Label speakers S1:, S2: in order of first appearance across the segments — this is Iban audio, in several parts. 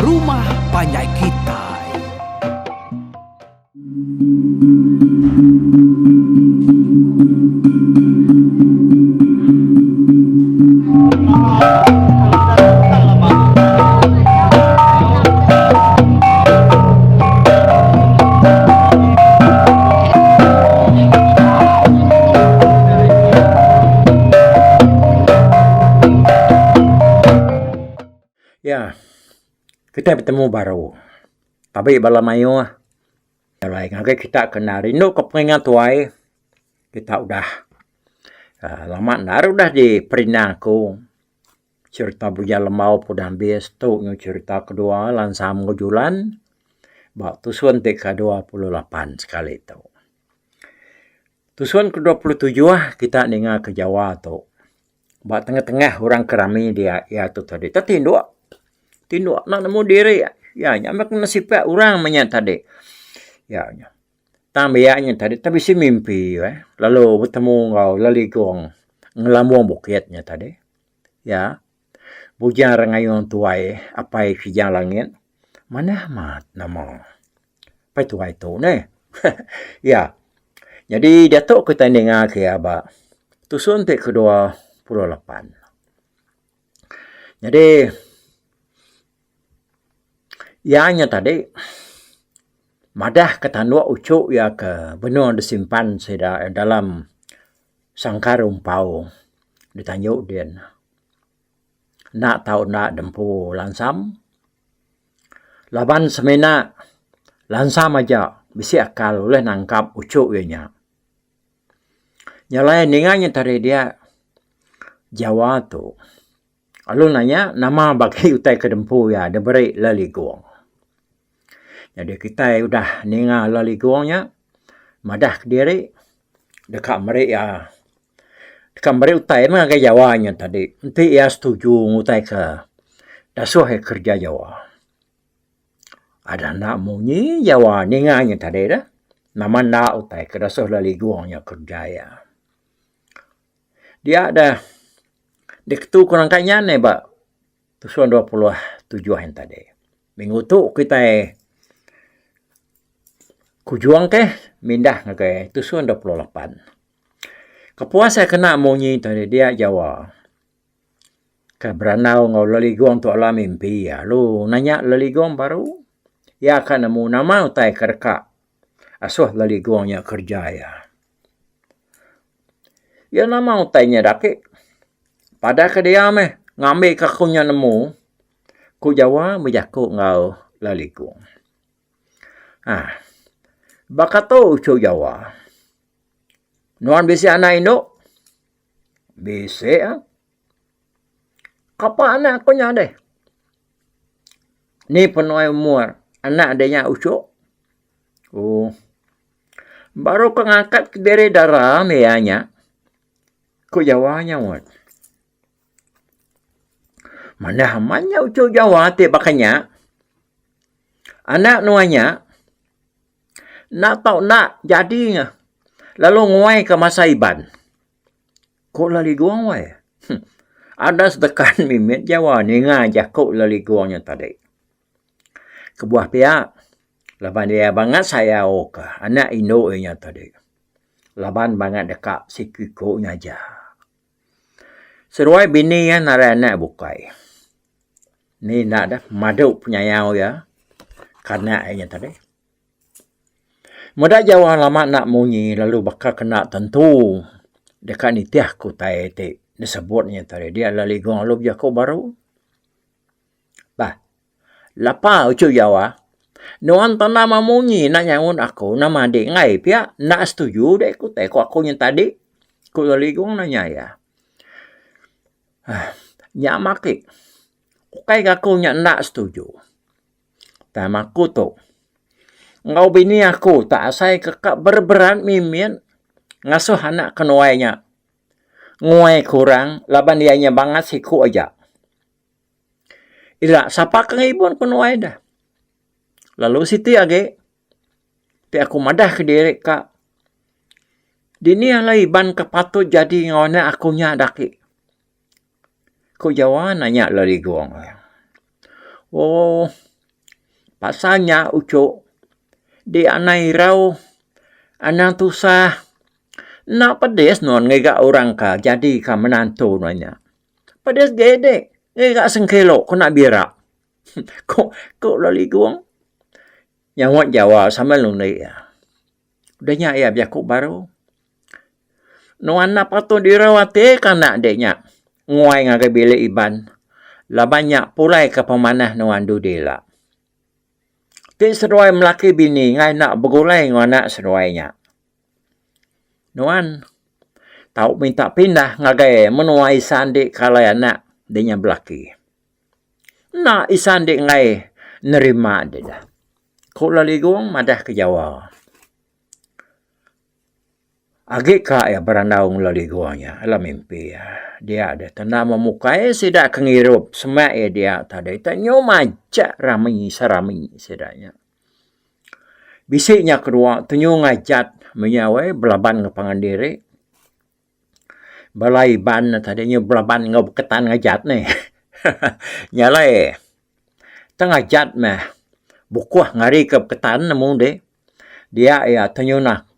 S1: rumah panjai kitai.
S2: Ya, kitai betemu baru. Tabi bala mayuh alai ngagai kita ke enda rindu ke pengingat tuai kita udah uhh lama enda udah diperindang aku. Cherita Bujang Lembau pun udah ambis tu nyau cherita kedua Lansam enggau Julan ba tusun ti ke 28 sekali tu. Tusun ke 27 kita ninga ke Jawa tu ba tengah-tengah orang ke rami dia iya tu tadi tetindok. Tindok enda nemu diri iya nya meh kena sipak orang meh nya tadi. Iya nya. Tang biak nya tadi tau bisi mimpi eh lalu betemu enggau leligong ngelambung bukit nya tadi. Iya. Bujang Rengayung Tuai Apai Kijang Langit manah amat nama Apai Tuai tu neh. Iya. Nyadi diatu kitai ninga ke iya ba tusun ti ke 28. Nyadi iya nya tadi madah ke tanduk uchu iya ke benung disimpan sida dalam Sangkar umpau ditanju din. Enda tau enda dempu lansam. Laban semina lansam aja bisi akal ulih nangkap uchu iya nya. Nya alai ninga nya tadi dia Jawa tu lalu nanya nama bagi utai ke dempu iya diberi Leligong. Nyadi kitai udah ninga Leligong nya madah kediri deka meri iya deka meri utai meh ngagai Jawa nya tadi enti iya setuju ngutai ke dasuh iya kereja Jawa. Ada enda munyi Jawa ninga nya tadi dah nama enda utai ke dasuh Leligong nya kereja iya. Dia dah diketu ku nangka nya neh ba tusun 27 nya tadi. Minggu tu kitai kujung ke mindah ngagai tusun 28. Kepuas iya kena munyi tadi dia Jawa ke berandau enggau Leligong tu alam mimpi iya lalu nanya Leligong baru iya ka nemu nama utai ke deka asuh Leligong nya kereja iya. Iya nama utai nya daki. Padah ke dia meh ngambi ke aku nya nemu, ku Jawa bejaku enggau Leligong. Aaa baka tu uchu Jawa. Nuan bisi anak indu? Bisi ah. Kapa anak ku nya deh? Ni penuai umur anak deh nya uchu? Ooh. Baru ka ngangkat kediri dara meh iya nya, ku Jawa nyaut. Manah amat nya uchu Jawa ti baka nya. Anak nuan nya enda tau enda jadi ne lalu nguai ka masa Iban. Ku Leligong weh. Ada sedekan mimit Jawa ninga jaku Leligong nya tadi. Kebuah pia laban iya bangat sayau ka anak indu iya nya tadi. Laban bangat deka siku iku nya aja. Seduai bini iya narai anak bukai. Ni enda deh madu penyayau iya ka anak iya nya tadi. Meda jauh lama enda munyi lalu baka kena tentu deka nitih ke utai ti disebut nya tadi dia lalu Ligong lalu bejaku baru. Bah lapa uchu jawa nuan tanda meh munyi enda nyaut aku nama adi enggai pia enda setuju deh ku utai ku aku nya tadi ku Ligong nanya iya. uhh Nya mah ake ukai ga aku nya enda setuju. Tang aku tu enggau bini aku tak asai ke ka berat mimit ngasuh anak ke nuai nya nguai ke orang laban iya nya bangat siku aja. Ila sapa ke ngibun ke nuai deh. Lalu siti agi ti aku madah kediri ka dini alai iban ke patut jadi enggau anak aku nya daki. Ku Jawa nanya Leligong. Ooh. Pasal nya uchu di anang irau anang tusah enda pedis nuan ngiga orang ka jadi ka menantu nuan nya. Pedis ge dek ngiga sengkilo kena bira ku ku Leligung. Nyaut Jawa sambil nundi iya. Udah nya iya bejaku baru. Nuan enda patut irau ati ke anak dek nya nguai ngagai bilik Iban laban nya pulai ke pemanah nuan dudi ila. Ti seduai melaki bini enggai enda begulai enggau anak seduai nya. Nuan tau minta pindah ngagai menua isan di ke alai anak dek nya belaki. Enda isan dek enggai nerima dek dah. Ku Leligung madah ke Jawa. Agi ka iya berandau enggau Leligung nya dalam mimpi iya. Dia deh tanda memukai sida ke ngirup semak iya dia tadi te nyu majak rami serami sida nya. Bisi nya kedua tenyu ngajat menya weh belaban enggau pangan diri. Bala Iban ne tadi nyu belaban enggau beketan ngajat neh. Nya alai tang ngajat meh bukuh ngari ke beketan nemu deh. Dia iya tenyunah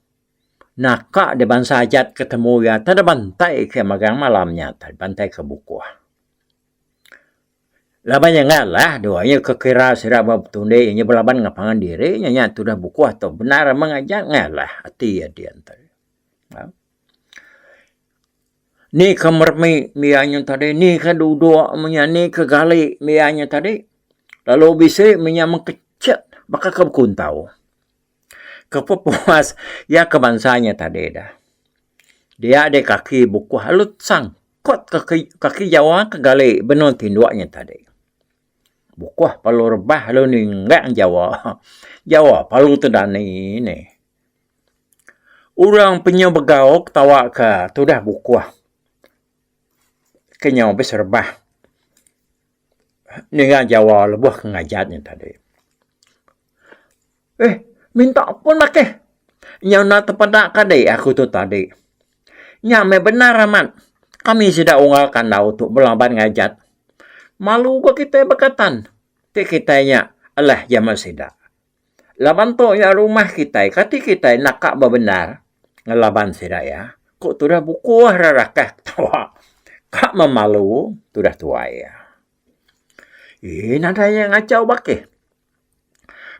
S2: naka deh bansa ajat ke temu iya te bantai ke magang malam nya te bantai ke bukuh. Laban iya ngalah dua iya ke kira sida ba betundi inya belaban ngan pangan diri nya nya tudah bukuh tu bendar meng aja ngalah ati iya dian te. Ni ke meremi mia nya tadi ni ke duduk menya ni ke gali mia nya tadi lalu bisi menya mengkechit baka ke bekuntau. Ke pepuas iya ke bansa nya tadi dah. Dia deh kaki bukuh lalu sangkut kaki kaki jawa ke gali benung tinduk nya tadi. Bukuh perlu rebah lalu ninggang jawa. Jawa perlu tedani nih. Orang penyu begau ketawa ke tudah bukuh ke nyau beserebah ninga Jawa lebuh ke ngajat nya tadi. Eh minta ampun makih nyau enda tepeda kadi aku tu tadi. Nya meh bendar amat kami sida unggal kandau tu belaban ngajat. Malu ko kitai bekatan ti kitai nya alah jaman sida. Laban tu iya rumah kitai, kati kitai naka bebendar ngelaban sida iya? Ku tudah bukuh rerakah ketawa. Ka memalu tudah tuai iya. Eii nadai iya ngachau bakih.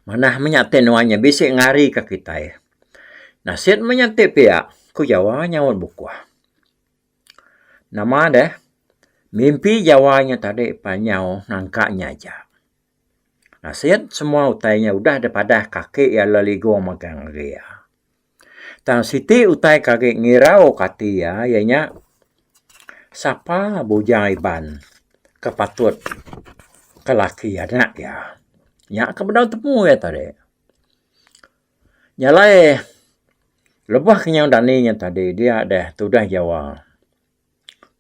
S2: Manah meh nya ti nuan nya bisi ngarika kitai. Nasit meh nya ti pia, ku Jawa nyaut bukuh. Nama deh, mimpi Jawa nya tadi panyau nangka nya aja. Nasit semua utai nya udah dipadah kaki iya leligung megang agi iya. Tang siti utai ke agi ngirau ke ati iya, iya nya sapa bujang Iban ke patut ke laki anak iya. Nya ke bedau temu iya tadi. Nya alai lebuh ke nyau dani nya tadi dia deh tudah Jawa.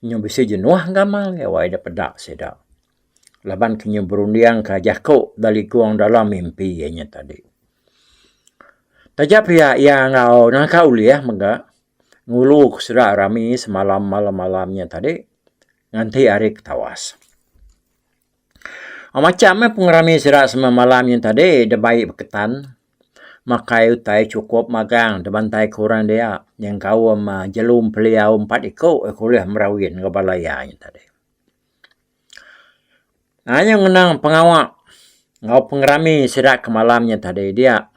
S2: Nyu bisi jenuh gamal iya wai da peda sida. Laban ke nyu berunding ka jaku da ligung dalam mimpi iya nya tadi. Taja pia iya enggau nangka ulih mega ngulu ke sida rami semalam malam-malam nya tadi nganti hari ke tawas. Macam meh pengerami sida semalam nya tadi da bai beketan. Makai utai chukup magang da bantai ke orang dia nyengkaum jelu empeliau empat iku ke ulih merawin enggau bala iya nya tadi. Aye ngenang pengawa enggau pengerami sida ke malam nya tadi dia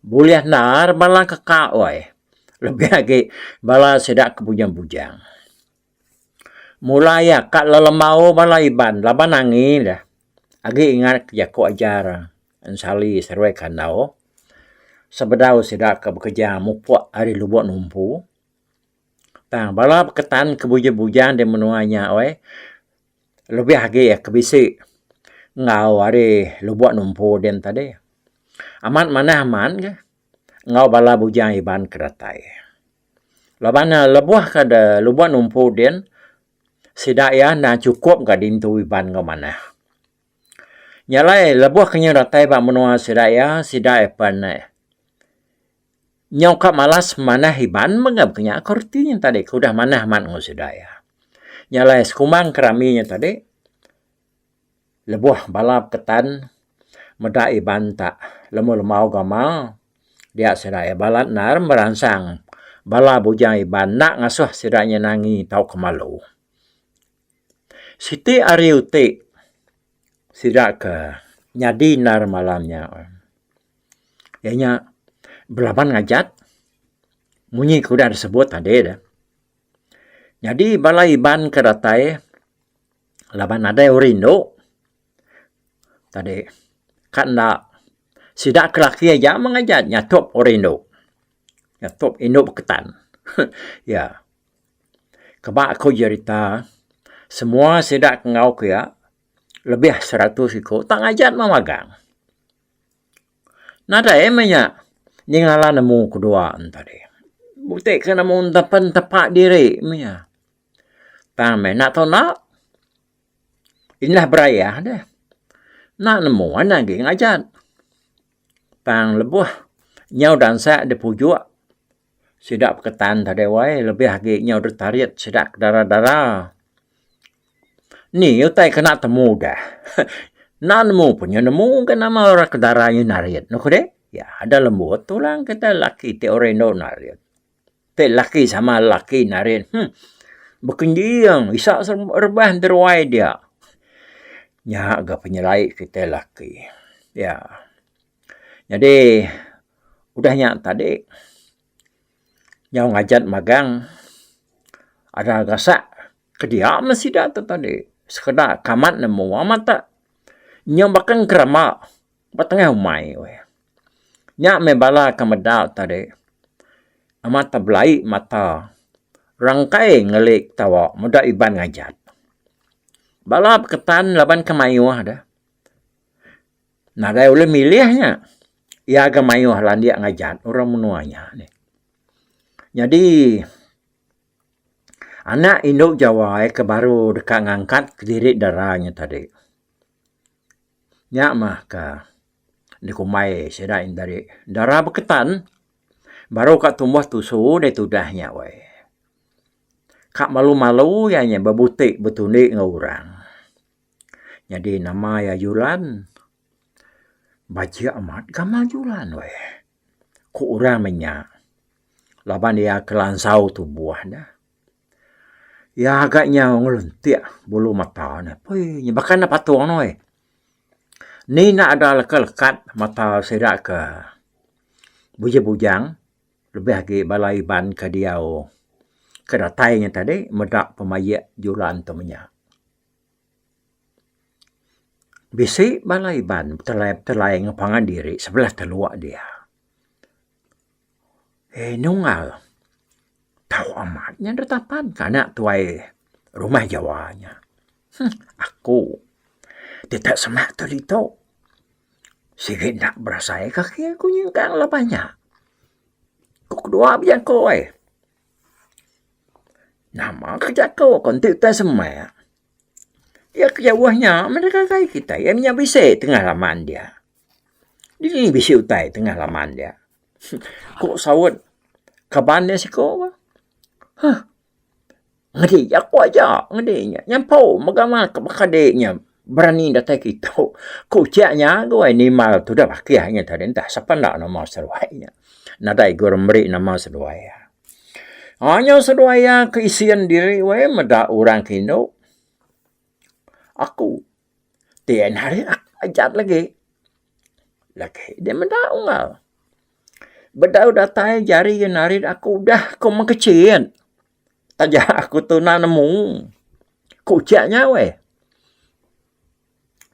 S2: bulih endar bala keka weh lebih agi bala sida ke bujang-bujang. Mula iya ka lelembau bala Iban laban angi deh agi ingat ke jaku ajar Ensali seruai Kandau sebedau sida ke bekereja mupuk ari Lubok Numpu. Tang bala beketan ke bujang-bujang di menua nya weh lebih agi ke bisi enggau ari Lubok Numpu din tadi. Amat manah amat ke enggau bala bujang Iban ke datai. Laban ne lebuh ke de lubok numpu din sida iya enda chukup ga dintu Iban enggau manah. Nya alai lebuh ke nyau datai ba menua sida iya, sida iya pen nyau ka malas manah Iban mega baka nya ku reti nya tadi ke udah manah amat enggau sida iya. Nya alai sekumbang ke rami nya tadi lebuh bala beketan. Meda Iban tak lemu-lemau gamal dia sida iya balat endar meransang bala bujang Iban enda ngasuh sida nya nangi tauka malu. Siti ari uti sida ke nyadi endar malam nya iya nya belaban ngajat munyi ke udah disebut tadi deh. Nyadi bala Iban ke datai laban nadai orang indu tadi ka enda sida ke laki aja meh ngajat nyatup orang indu nyatup indu beketan iya. Keba ku jerita semua sida ke enggau ku iya lebih seratus iku tak ngajat meh magang. Nadai meh nya nyengala nemu kedua ne tadi. Buti ke nemu pen tepa diri meh iya. Tang meh enda tau enda indah berayah deh. Enda nemu anang agi ngajat. Tang lebuh nyau dansak dipujuk sida peketan tadi wai lebih agi nyau deh tarit sida ke dara-dara. Ni utai kena temu dah. Enda nemu pun nya nemu ga nama orang ke dara nya narit ne ku deh. Ya ada lembut tulang kita laki ti orang indu narit. Ti laki sama laki narit huh bekenjing isa rebah deruai dia. Nya ga penyelai kita laki. Ya. Nyadi udah nya tadi nyau ngajat magang ada gasak. Kedia meh sida tu tadi sekeda ke amat nemu amat tak nyau baka ngerama ba tengah umai weh. Nya meh bala ke meda tadi amat tak belai mata rangkai ngeli ketawa meda iban ngajat. Bala beketan laban ke mayuh deh nadai ulih milih nya iya ga mayuh landik ngajat orang menua nya. Nyadi. Anak indu jawai ke baru deka ngangkat kediri dara nya tadi. Nya mah ka dikumbai sida nya tadi dara beketan baru ka tumbuh tusu deh tudah nya weh. Ka malu malu iya nya bebuti betundi enggau orang. Nyadi nama iya Julan bajik amat gamal Julan weh. Ku orang menya. Laban iya ke lansau tubuh ne. Iya ga nyau ngelentik bulu mata ne. Pui baka ne patung ne weh. Ni enda ada leka lekat mata sida ke bujang bujang lebih agi bala Iban ke diau ke datai nya tadi meda pemaik julan tu menya. Bisi bala Iban betelai betelai ngan pangan diri sebelah teluk dia. Eh nunggal tau amat nya deh tapan ka anak tuai rumah jawa nya. Huh aku ti tak semak tu ditu sigi enda berasai kaki aku nyingkang lebuh nya. Ku kedua bejaku ai. Nama ke jaku ko enti utai semak. Iya ke jauh nya meh deka kai kitai iya nya bisi tengah laman dia. Dini bisi utai tengah laman dia. Ku saut kaban iya siko. Huh ngedi jaku aja ngedi nya nyampu mega baka di nya berani datai kitu. Ku ucha nya guai nimbal tudah bakih nya tadi entah sapa enda nama seduai nya. Nadai guru meri nama seduai iya. Anya seduai iya ke isin diri weh meda orang ke indu. Aku ti narit aku ajat lagi. Lagi deh meda unggal. Bedau datai jari iya narit aku udah ku mengkechit. Taja aku tu enda nemu. Ku ucha nya weh.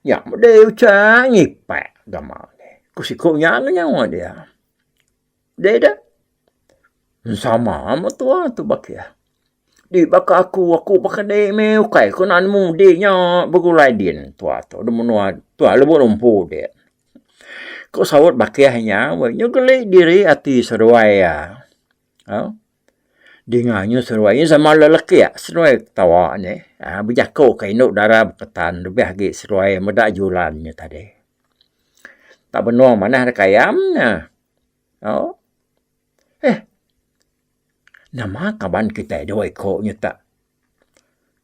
S2: Nya meh ucha ngipak gamal deh. Ku siku nya nyawa dia. Deh dah. Sama meh tua tu bakih. Di baka aku, aku baka di meh ukai ku nan nemu di nya begulai din tua tu da menua tua lebuh lumpu di. Ku saut bakih nya weh nyu geli diri ati seduai iya. Au dinga nyu seduai nya sama lelekik seduai ketawa nih uhh bejaku ka indu dara beketan lebih agi seduai meda julan nya tadi. Tak benung manah da kayam nya. Au. Eh. Nama kaban kitai dua iko nyutak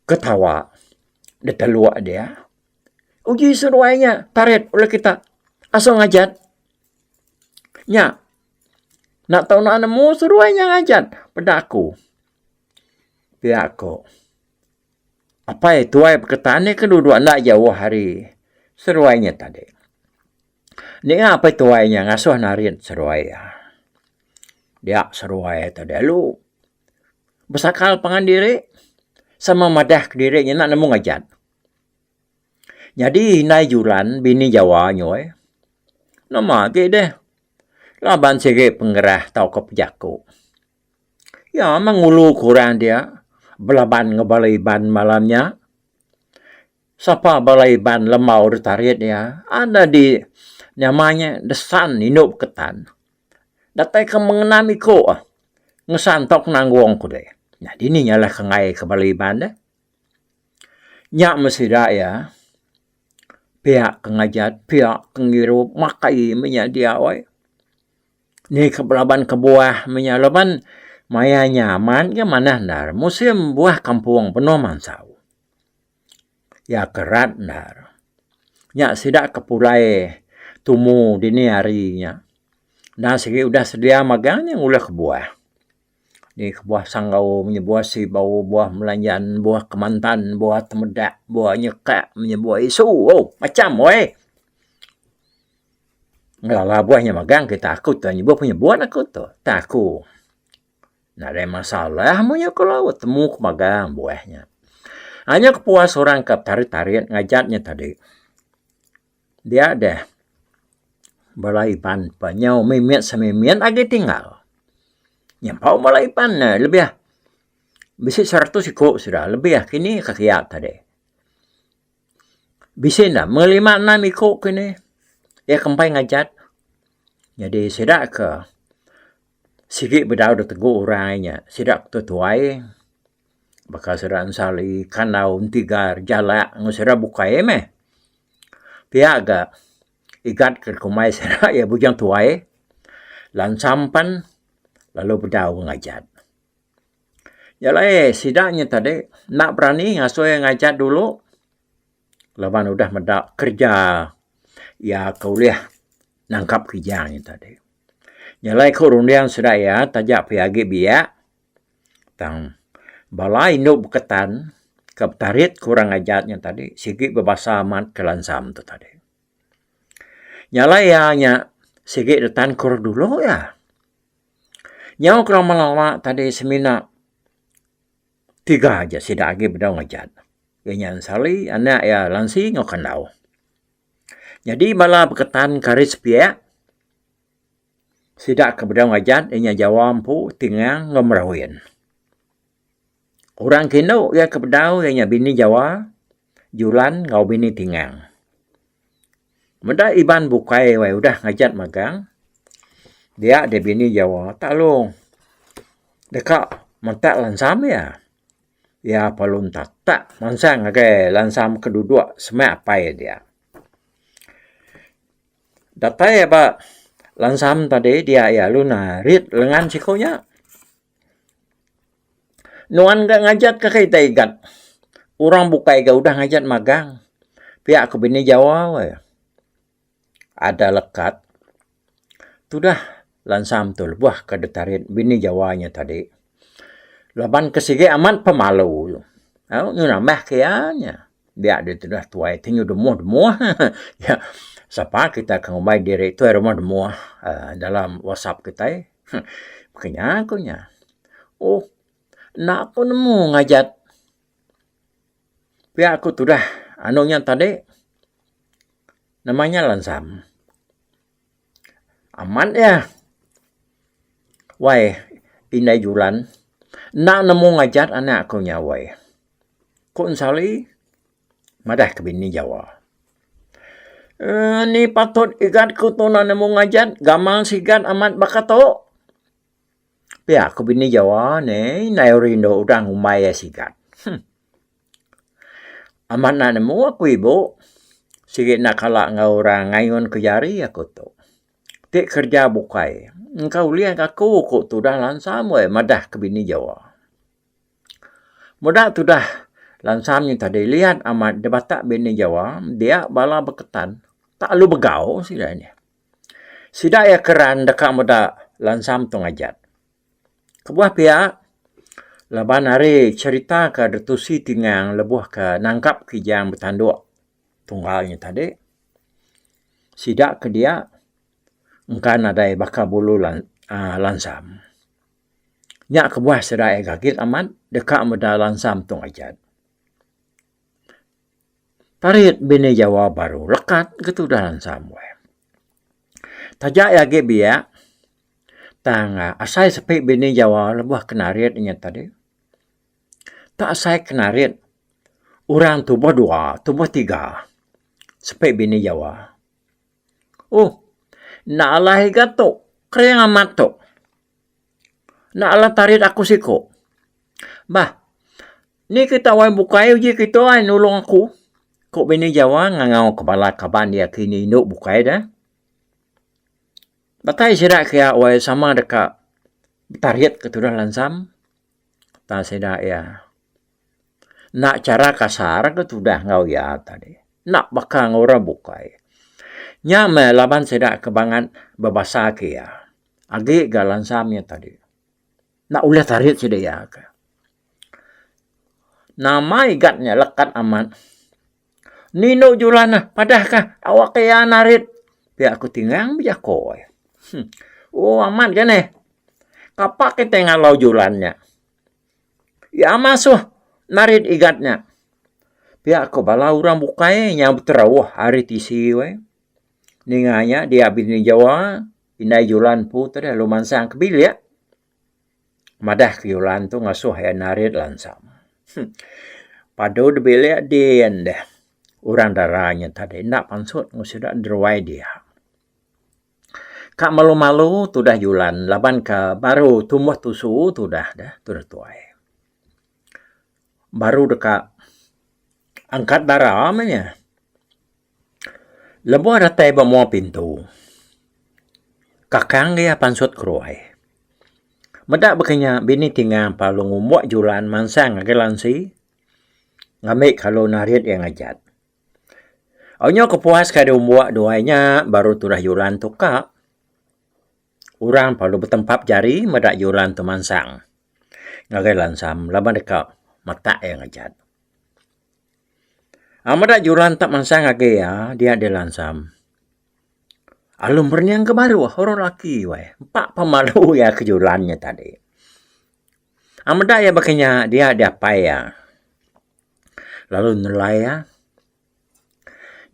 S2: ketawa da teluk dia. Uji seduai nya tarit ulih kita. Asuh ngajat. Nya. Enda tau enda nemu seduai nya ngajat peda aku. Pia ko. Apai tuai beketan nya ke duduk enda jauh ari seduai nya tadi. Ninga apai tuai nya ngasuh narit seduai iya. Dia seduai tadi lalu besakal pangan diri sama madah kediri nya enda nemu ngajat. Nyadi indai Julan bini Jawa nyoi nama agi deh laban sigi pengerah tauka pejaku. Iya meh ngulu ke orang dia belaban enggau bala Iban malam nya. Sapa bala Iban lembau deh tarit iya ada di nama nya desan indu beketan. Datai ke mengenam iko ngesan tauka nanggung ku deh. Nyadi nih nyalah ke enggai ke bala Iban deh. Nya meh sida iya pia ke ngajat pia ke ngirup makai meh nya dia weh. Ni ke belaban ke buah meh nya laban maya nya amat ga manah endar musim buah kampung penuh mansau. Iya ke rat endar. Nya sida ke pulai tumu dini hari nya. Endang sigi udah sedia magang nya ngulih ke buah. Ni ke buah sanggau, nya buah sibau, buah melanjan, buah kemantan, buah temedak, buah nyekak, nya buah isu oh macam weh. Ngelala buah nya magang kita aku tu nyebut penyebut aku tu. Tang aku nadai masalah mung nya ku laut temu ku magang buah nya. Anya kepuas orang ke tarit-tarit ngajat nya tadi. Dia deh bala Iban pa nyau mimit semimit agi tinggal. Nyampau bala Iban ne lebih bisi seratus iku sudah lebih kini ka kiya tadi. Bisi ne meh lima enam iku kini iya ke empai ngajat. Nyadi sida ke sigi bedau deh tegu orang inya sida ke tuai baka sida Ensali, Kandau, Entigar, Jalak enggau sida bukai meh. Pia ga igat ke kumbai sida iya Bujang Tuai lansam pan lalu bedau ngajat. Nya alai sida nya tadi enda berani ngasuh iya ngajat dulu laban udah meda kereja iya ke ulih nangkap kijang nya tadi. Nya alai ku runding sida iya taja pia agi biak Tang bala indu beketan ke betarit ke orang ngajat nya tadi sigi bebasa amat ke lansam tu tadi. Nya alai iya nya sigi retan ke orang dulu iya. Nyau ke lama lama tadi semina tiga aja sida agi bedau ngajat. Iya nya Ensali anak iya Lansi enggau Kandau. Nyadi bala beketan ke ari sepiak. Sida ke bedau ngajat iya nya Jawa empu, Tingang enggau Merawin. Orang ke indu iya ke bedau iya nya bini Jawa, Julan enggau bini Tingang. Meda Iban bukai wai udah ngajat magang dia deh bini Jawa tak lu deka matak lansam iya. Iya perlu tatak mansang ngagai lansam ke duduk semak apai dia. Datai ba lansam tadi dia iya lalu narit lengan siku nya. Nuan ga ngajat ka kitai igat. Orang bukai ga udah ngajat magang. Pia ku bini Jawa weh. Ada lekat tudah lansam tu lebuh ke ditarit bini Jawa nya tadi. Laban ke sigi amat pemalu. Au nambah ke iya nya. Biak deh tudah tuai ti nyu demuh demuh ya sapa kita ke ngumbai diri tuai rumah demuh uhh dalam whatsapp kitai huh kinya ku nya uhh enda ku nemu ngajat pia ku tudah anu nya tadi nama nya lansam amat iya wai indai julan enda nemu ngajat anak ku nya wai. Ku Ensali madah ke bini Jawa. Eee ni patut igat ku tuna nemu ngajat gamal sigat amat baka tu. Pia ku bini Jawa ne indai rindu udah ngumbai iya sigat. Huh. Amat enda nemu aku ibu sigi enda kala enggau orang ngayun ke jari aku tu. Ti kereja bukai engka ulih aku ku tudah lansam weh madah ke bini Jawa. Meda tudah lansam nya tadi liat amat dibatak bini Jawa dia bala beketan. Tak lalu begau sida nya. Sida iya keran deka meda Lansam tu ngajat. Kebuah pia laban ari cherita ke ditusi Tingang lebuh ke nangkap Kijang betanduk tunggal nya tadi sida ke dia engka nadai baka bulu aaa Lansam. Nya kebuah sida iya gagit amat deka meda Lansam tu ngajat. Tarit bini Jawa baru lekat ke tudah Lansam weh. Taja iya agi biak tang asai sepi bini Jawa lebuh ke narit inya tadi. Tak asai ke narit orang tubuh dua tubuh tiga sepi bini Jawa. Ohh enda alah iga tu kering amat tu. Enda alah tarit aku siku. Bah ni kita wai bukai uji kita ai nulung aku ku bini Jawa ngangau ke bala kaban iya ke indu indu bukai da. Datai sida kiya wai sama deka betarit ke tudah lansam tang sida iya. Enda chara kasar ke tudah enggau iya tadi. Enda baka enggau orang bukai. Nya meh laban sida ke bangat bebasa ke iya. Agi ga lansam iya tadi. Enda ulih tarit sida iya ke. Nama igat nya lekat amat. Nindu julan ne padah ka awak ke iya narit. Pia ku Tingang bejako. Oh amat ga neh. Kapa kitai ngalau julan nya. Iya masuh narit igat nya. Pia ko bala orang bukai nyau beterauh ari tisi weh. Ninga nya dia bini Jawa indai Julan empu tadi lalu mansang ke bilik madah ke Julan tu ngasuh iya narit lansam. Padu da bilik din deh orang dara nya tadi enda pansut mung sida deruai dia. Ka malu malu tudah julan laban ka baru tumbuh tusu tudah deh tudah tuai. Baru deka angkat dara meh nya. Lebuh datai ba mua pintu kakang iya pansut keruai. Meda baka nya bini Tingang lalu ngumbuk julan mansang ngagai lansi ngambi kalu narit iya ngajat. Onyo ke puas ka diumbuk duai nya baru tudah julan tu ka. Orang perlu betempap jari meda julan tu mansang ngagai lansam laban deka matak iya ngajat. Aaa meda julan tak mansang agi iya dia dilansam. Alu merening ke baruh orang laki weh empa pemalu iya ke julan nya tadi. Aaa meda iya baka nya dia diapai iya. Lalu nelai iya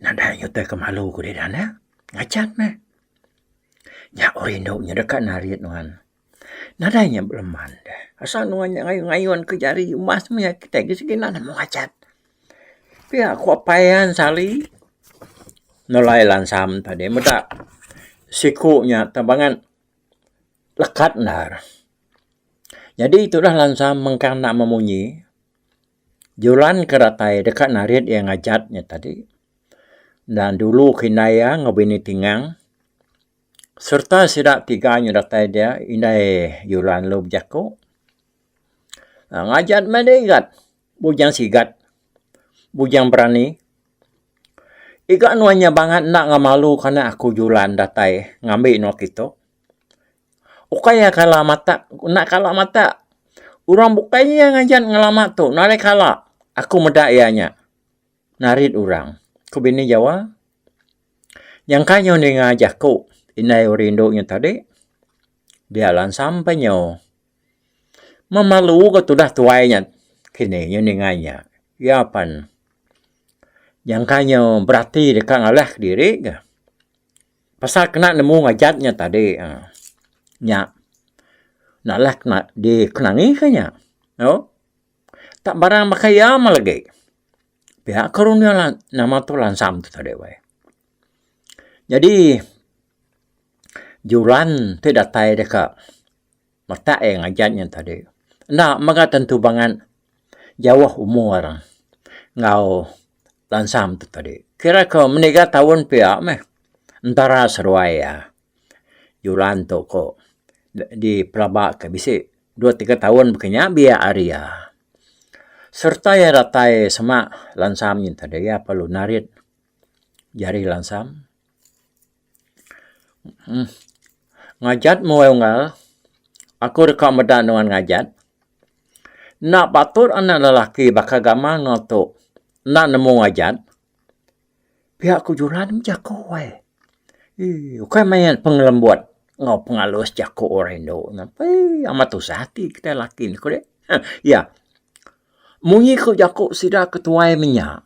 S2: nadai nya utai ke malu ku diri anak ngachan meh. Nya orang indu nya deka narit nuan. Nadai nya beleman deh. Asal nuan nya ngayun ngayun ke jari umbas meh kitai ge sigi enda nemu ngachat. Pia ku apai iya Sali nelai lansam tadi meda siku nya tebangat lekat endar. Nyadi tudah lansam mengkang enda memunyi. Julan ke datai deka narit iya ngajat nya tadi dan dulu ke indai iya enggau bini Tingang sereta sida tiga nya datai dia indai Julan lalu bejaku ngajat meh deh igat bujang sigat bujang berani iga nuan nya bangat enda ngemalu ke anak aku Julan datai ngambi nuan kitu. Ukai iya kala matak enda kala matak orang bukai iya ngajan ngelama tu nadai kala aku meda iya nya narit orang, ku bini Jawa. Nyangka nyu ninga jaku indai orang indu nya tadi dia lansam pa nyu. Memalu ga tudah tuai nya kini nyu ninga nya. Iya pan nyangka nyu berati deka ngalah kediri ga. Pasal kena nemu ngajat nya tadi uhh nya nalah kena dikenangi ka nya au tak barang baka iya mah lagi. Pia ko runding nama tu lansam tu tadi weh. Nyadi juran ti datai deka matak iya ngajat nya tadi enda mega tentu bangat jauh umur enggau lansam tu tadi. Kira ko meniga taun pia meh entara seduai iya. Julan tu ko dipelaba ke bisi dua tiga taun baka nya biak ari iya. Sereta iya datai sema lansam nya tadi iya perlu narit jari lansam. Ngajat meh wai unggal. Aku deka meda nuan ngajat. Enda patut anak lelaki baka gamal nuan tu enda nemu ngajat. Pia ku Julan bejaku ai. Eii ukai maya pengelembut enggau pengalus jaku orang indu nya. Eii amat tusah ati kitai laki ne ku deh. Iya munyi ku jaku sida ke tuai menya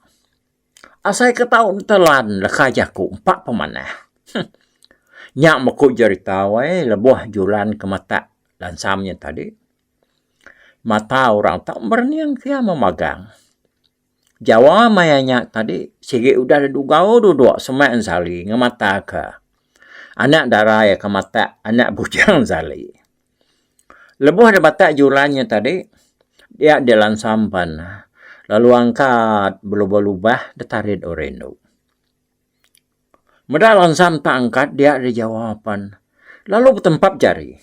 S2: asai ke tau telan leka jaku empa pemanah. Huh nya meh ku jerita weh lebuh Julan ke matak lansam nya tadi. Mata orang tau merening pia memagang. Jawa maya nya tadi sigi udah didugau duduk semak ensali ngemataka anak dara iya ke matak anak bujang ensali. Lebuh dep matak julan nya tadi dia dilansam pan lalu angkat belubah-lubah ditarit orang indu. Meda lansam tak angkat dia dijawa pan lalu betempap jari.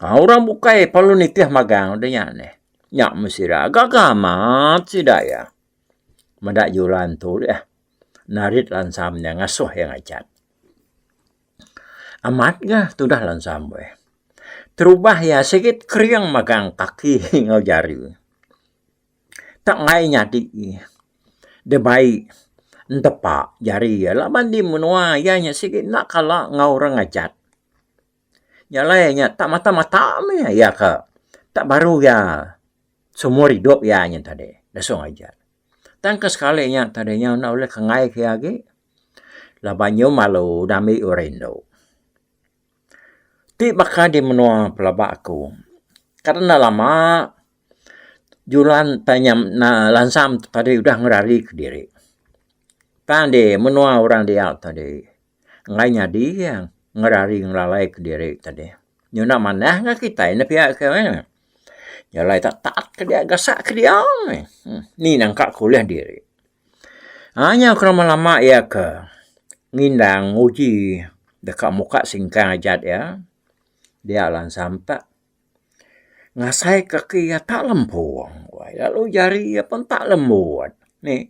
S2: Aaa orang bukai perlu nitih magang deh nya neh. Nya meh sida gaga amat sida iya. Meda julan tu deh narit lansam nya ngasuh iya ngajat. Amat ga tudah lansam weh. Terubah iya sigi kering magang kaki enggau jari. Tak ngai nyadi dibai entepa jari iya laban di menua iya nya sigi enda kala enggau orang ngajat. Nya alai nya tak mata mata meh iya ke tak baru iya seumur idup iya nya tadi lesu ngajat. Tang ke sekali nya tadi nya enda ulih kengai ke iya agi laban nyu malu dambi orang indu. Ti baka di menua pelaba aku kada enda lama Julan tai nya lansam tadi udah ngerari kediri. Tang di menua orang dia tadi enggai nyadi iya ngerari ngelalai kediri tadi. Nyuna manah ga kitai ne pia ke eh. Jalai tak taat ke dia gasak ke dia meh. Ni nangka ke ulih diri. Aaa nyau ke lama lama iya ke ngindang nguji deka muka singkang ajat iya dia lansam tak. Ngasai kaki iya tak lempung lalu jari iya pun tak lembut ni.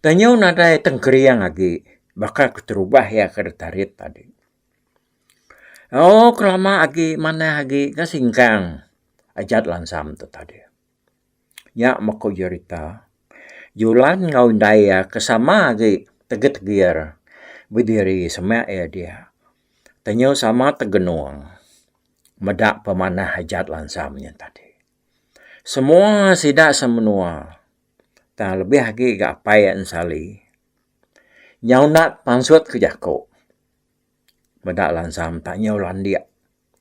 S2: Tenyu nadai tengkering agi baka keterubah iya ke ditarit tadi. Ooh kelama agi manah agi ga singkang ajat lansam tu tadi. Nya meh ku jerita Julan enggau indai iya ke sama agi tegir-tegir bediri semak iya dia. Tenyu sama tegenung meda pemanah ajat lansam nya tadi. Semua sida semenua tang lebih agi ga apai ensali nyau enda pansut ke jaku meda lansam tak nyau landik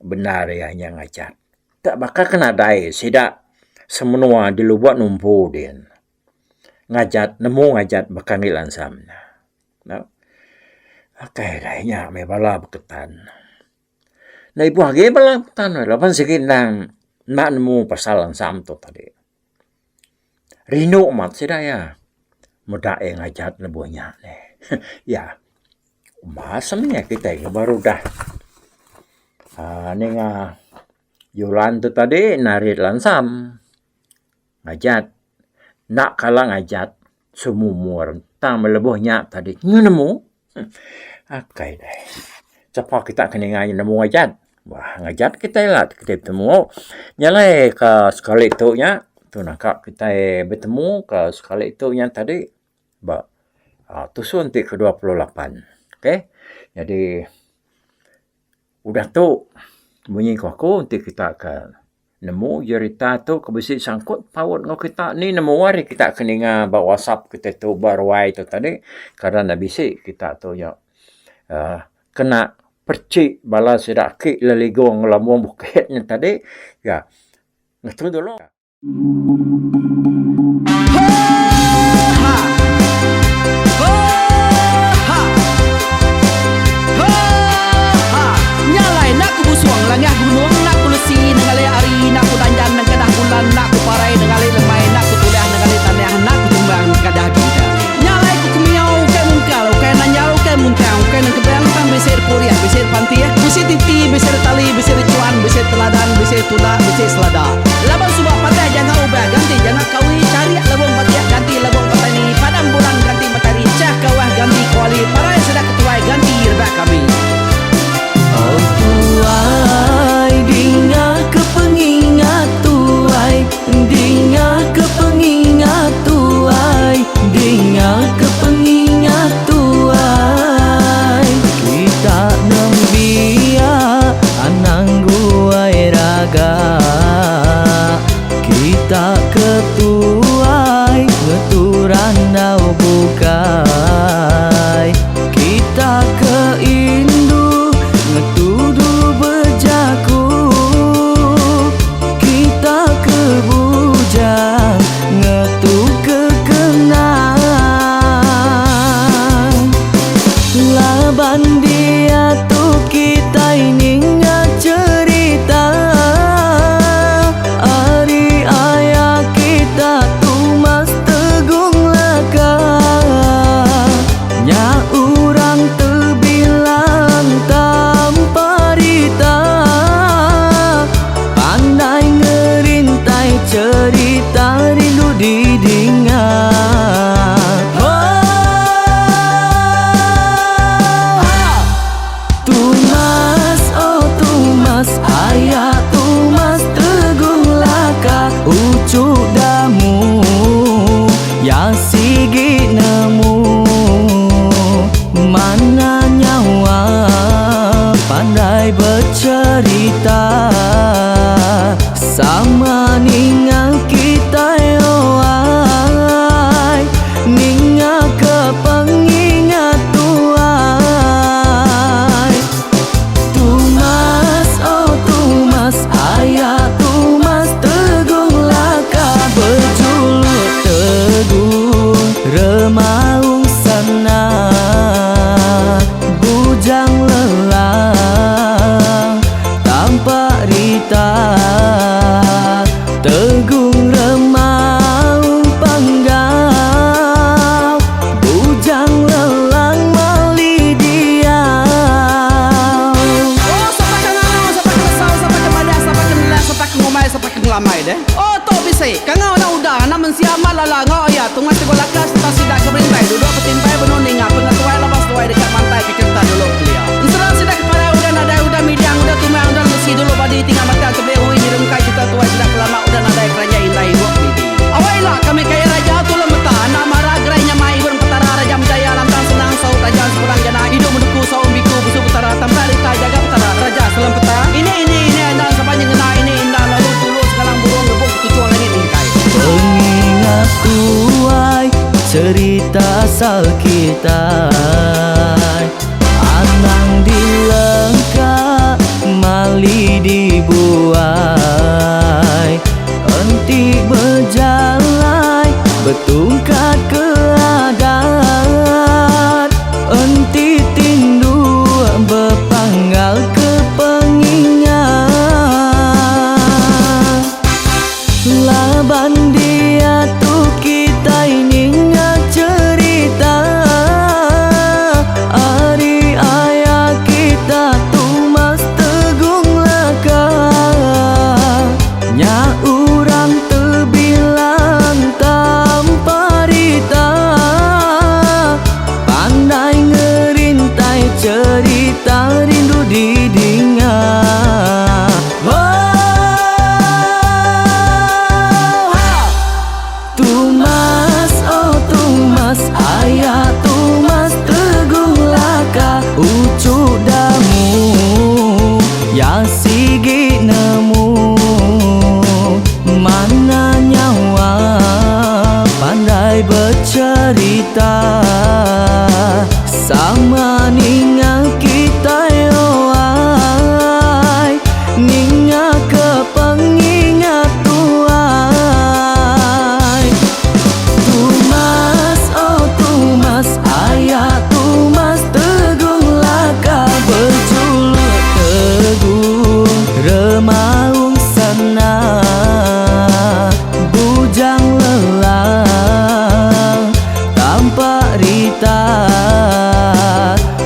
S2: bendar iya nya ngajat. Tak baka ke nadai sida semenua di lubok numpu din ngajat nemu ngajat baka agi lansam nya. Akai dai nya meh bala beketan. Enda ibuh agi bala beketan laban sigi endang enda nemu pasal lansam tu tadi. Rindu amat sida iya meda iya ngajat lebuh nya neh. Iya umbas meh kitai ke baru udah aaa ninga julan tu tadi narit lansam. Ngajat enda kala ngajat semumur tang meh lebuh nya tadi nyu nemu akai deh sapa kita ke ninga nyu nemu ngajat wah ngajat kitai la kitai betemu nya alai ka sekali tu nya tu naka kitai betemu ka sekali tu nya tadi ba aaa tusun ti ke 28 okay jadi udah tu munyi ku aku enti kita ke Nemu jerita tu ke bisi sangkut paut enggau kita ni nemu ari kita ke ninga ba whatsapp kita tu ba ruai tu tadi kada ne bisi kita tu nya uhh kena perchik bala sida aki leligung lambung bukit nya tadi ga ngetu dulu.
S1: Nya alai enda ku busung langah gunung enda ku lesi nengali hari enda ku danjan nengkadah bulan enda ku parai nengali lemai enda ku tudah nengali tanah enda ku tumbang nengkadah bintang. Nya alai ku kemiau ukai mungkal ukai nanjal ukai muntang ukai nengkebang tang bisi dipurih bisi dipantih bisi titi bisi ditali bisi dichuan bisi teladan bisi tunda bisi selada. Laban suba patah jangka ubah ganti jangka kawi. asal kitai. Anang dilengka mali dibuai. Enti bejalai betungkat ke adat. Enti tinduk bepanggal ke pengingat. Laban diatu kitai ninga cherita ari aya kita Tumas Tegung Laka. Nya urang tebilang tanpa rita. Pandai ngerintai cherita rindu didinga. Tumas oh Tumas aya Tumas Teguh Laka uchu damu ya sigi nemu mana nyawa pandai becherita sama ninga kitai oai ninga ke pengingat tuai. Tumas oh Tumas aya Tumas Tegung Laka bejuluk Tegung Remaung Sana Bujang Lelang Tampak Rita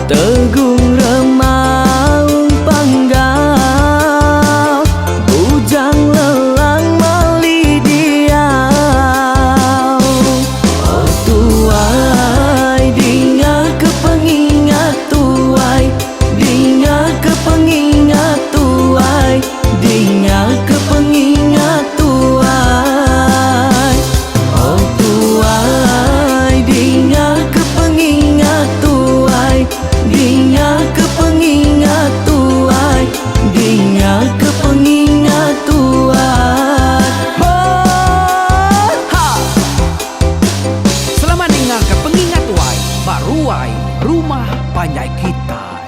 S1: Tegung Remaung Panggau Bujang Lelang Mali Diau. Oh tuai dinga ke pengingat tuai dinga ke pengingat tuai dinga ke pengingat tuai. Oh tuai dinga ke pengingat tuai dinga ke pengingat tuai dinga ke pengingat tuai. Ho ha.
S3: Selamat ninga ke pengingat tuai ba ruai rumah panjai kitai.